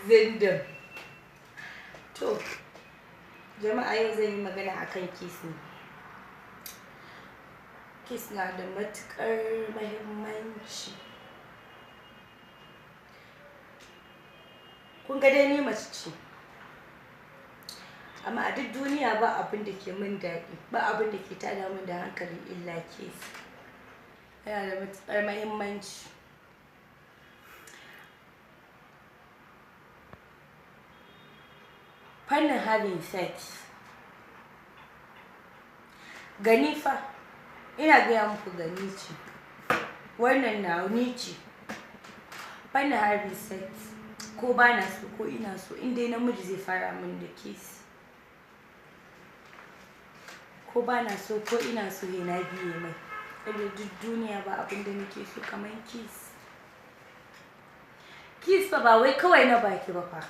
Zindin. To, jama'a, yau zan yi magana akan kiss ne. Kiss na da matuƙar mahimmanci. Kun ga dai ni mace ce. Amma a duk duniya ba abin da ke min daɗi, ba abin da ke tada min da hankali illa kiss. Yana da matuƙar mahimmanci. Fannin having sex. Gani fa, ina gaya muku, gani ce. Wannan nawa ni ce. Fannin having sex, ko ba na so ko ina so, in dai namiji zai fara min da kiss. Ko ba na so ko ina so, sai na biye mai. Saboda duk duniya ba abin da nake so kamar kiss. Kiss fa ba wai kawai na baki ba fa.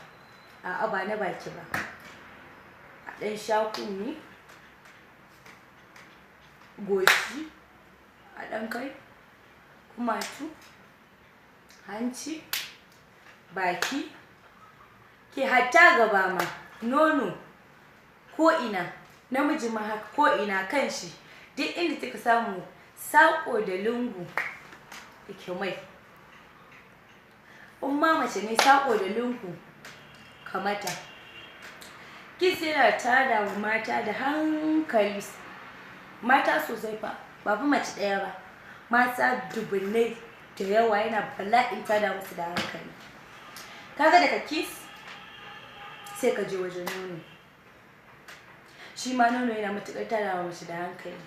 A'a, ba na baki ba. A ɗan sha kunne, goshi, a ɗan kai, kumatu, hanci, baki, ke hatta gaba ma, nono, ko ina, namiji ma haka ko ina kan shi. Duk inda kika samu saƙo da lungu ki mai. In ma mace ne, saƙo da lungu ka mata. Kiss yana tada wa mata da hankali. Mata sosai fa, ba fa mace ɗaya ba. Mata dubunnai da yawa yana bala'in tada musu da hankali. Kaga daga kiss sai ka je wajen nono. Shi ma nono yana matuƙar tada wa mace da hankali.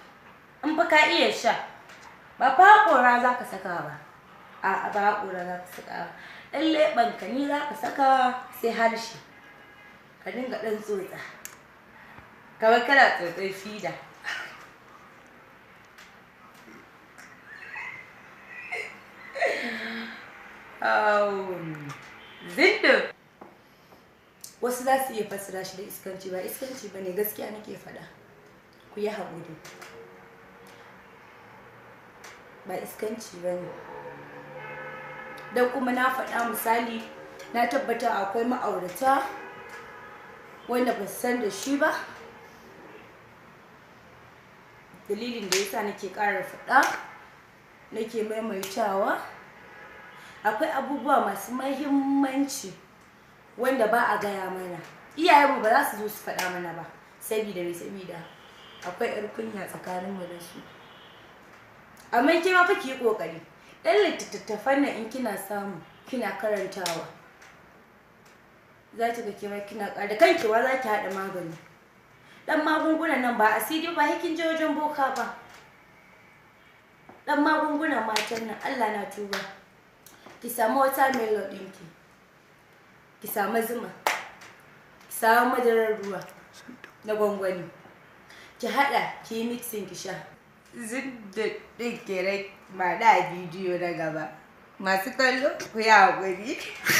In fa ka iya sha, ba fa haƙora za ka saka ba. A'a, ba haƙora za ka saka ba. Ɗan leɓen ka ne za ka saka, sai harshe. Ka dinga ɗan tsotsa. Kamar kana tsotsar fida. Zindin. Wasu za su iya fassara shi da iskanci, ba iskanci ba ne, gaskiya nake faɗa. Ku yi haƙuri. Ba iskanci ba ne. Don kuma na faɗa, misali, na tabbata akwai ma'aurata wanda ba su san da shi ba. Dalilin da yasa nake ƙara faɗa, nake maimaitawa, akwai abubuwa masu mahimmanci wanda ba a gaya mana. Iyayenmu ba za su zo su faɗa mana ba, sabida me? Sabida akwai 'yar kunya tsakaninmu da su. Amma ke ma fa ki yi ƙoƙari. Ɗan littattafan nan in kina samu, kina karantawa, za ki ga ke ma kina ƙara da kanki ma za ki haɗa magani. Ɗan magungunan nan ba asiri ba, sai kin je wajen boka ba. Ɗan magungunan matan nan, Allah na tuba. Ki samu watermelon ɗinki, ki samu zuma, ki samu madarar ruwa na gwangwani. Ki haɗa, ki yi mixing, ki sha. Zindin ɗin kenan, ma da bidiyo na gaba. Masu kallo, ku yi haƙuri.